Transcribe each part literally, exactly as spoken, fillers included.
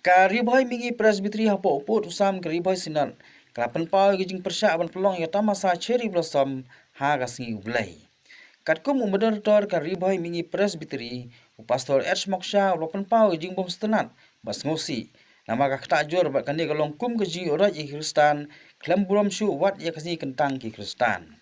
Ka Ri Bhoi Mihngi Presbytery hapoh u pud u sam ka Ri Bhoi Synod ka la pynpaw ïa ka jingpyrshah ban pynlong ïa ka tamasa Cherry Blossom ha ka sngi U Blei. Katkum u moderator ka Ri Bhoi Mihngi Presbytery, u Pastor H Moksha, u la pynpaw ïa ka jingbym sngewtynnad bad sngewsih namar ka ktah jur bad kane ka long kum ka jingïoh roit ïa ki Khristan khlem burom shuh wat ïa ka sngi kyntang ki Khristan.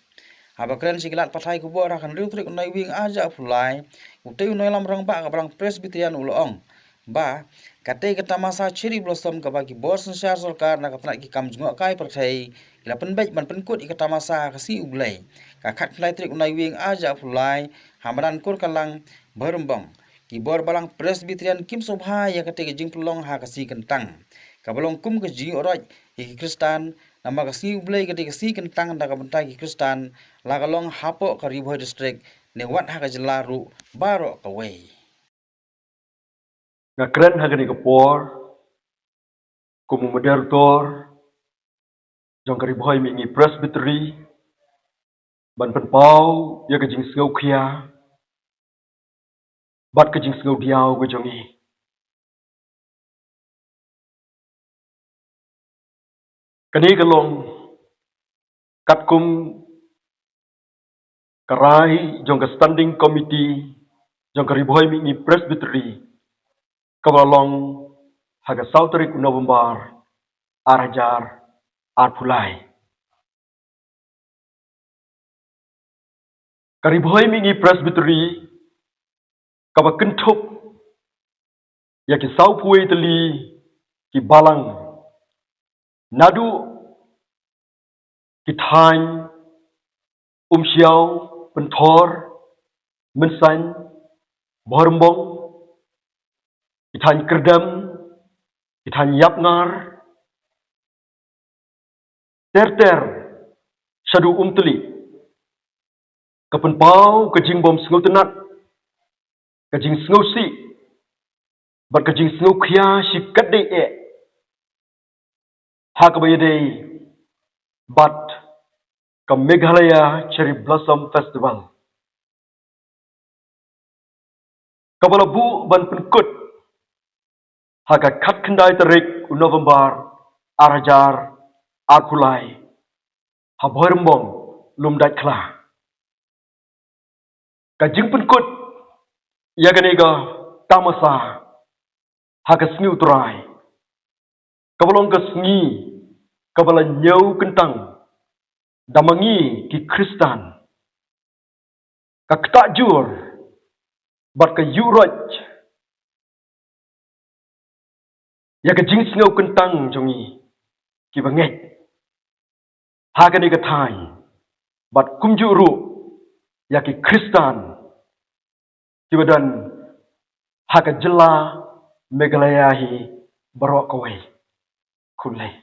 Haba kren sha ki lad pathai khubor ha ka hynriew tarik u Naiwieng arhajar arphew lai, utei u nongïalam rangbah ka Balang Presbyterian u la ong ba katei ka tamasa Cherry Blossom kaba ki bor synshar sorkar na ka tnat ki kam jngohkai pyrthei ki la pynbeit ban pynkut ïa ka tamasa ha ka sngi U Blei, ka khatkhyndai tarik u Naiwieng arhajar arphew lai, ha madan Kurkalang, Bhoirymbong. Ki bor Balang Presbyterian kim sngewbha ïa katei ka jingpynlong ha ka sngi kyntang kaba long kum ka jingïoh roit ïa ki Khristan, namar ka sngi U Blei ka dei ka sngi kyntang na ka bynta ki Khristan, la ka long hapoh ka Ri Bhoi District ne wat ha ka jylla ruh baroh kawei. Nga kren ha kane ka por kum u moderator jong ka Ri Bhoi Mihngi Presbytery ban pynpaw ïa ka jingsngewkhia bad ka jingsngewdiaw ka jong ngi. Kane ka long katkum ka rai jong ka Standing Committee jong ka Ri Bhoi Mihngi Presbytery kaba la long ha ka saw tarik u November arhajar arphew lai. Ka Ri Bhoi Mihngi Presbytery kaba kynthup ïa ki sawphew wei tylli ki balang, naduh ki thaiñ Umshiaw, Pynthor, Mynsain, Bhoirymbong, ki thaiñ Kyrdem, ki thaiñ Ïapngar, ter ter shaduh Umtylli, ka pynpaw ka jingbym sngewtynnad, ka jingsngewsih bad ka jingsngewkhia shikatdei eh ha kaba ïadei bad ka Meghalaya Cherry Blossom Festival, kaba la buh ban pynkut ha ka khatkhyndai tarik u November arhajar arphew lai ha Bhoirymbong, Lumdaitkhla. Ka jingpynkut ïa kane ka tamasa ha ka sngi U Trai, kaba long ka sngi kaba la ñiew kyntang da ma ngi ki Khristan, ka ktah jur bad ka ïuh roit ïa ka jingsngew kyntang jong ngi kiba ngeit ha kane ka thaiñ, bad kumjuh ruh ïa ki Khristan kiba don ha ka jylla Meghalaya hi baroh kawei. Khublei.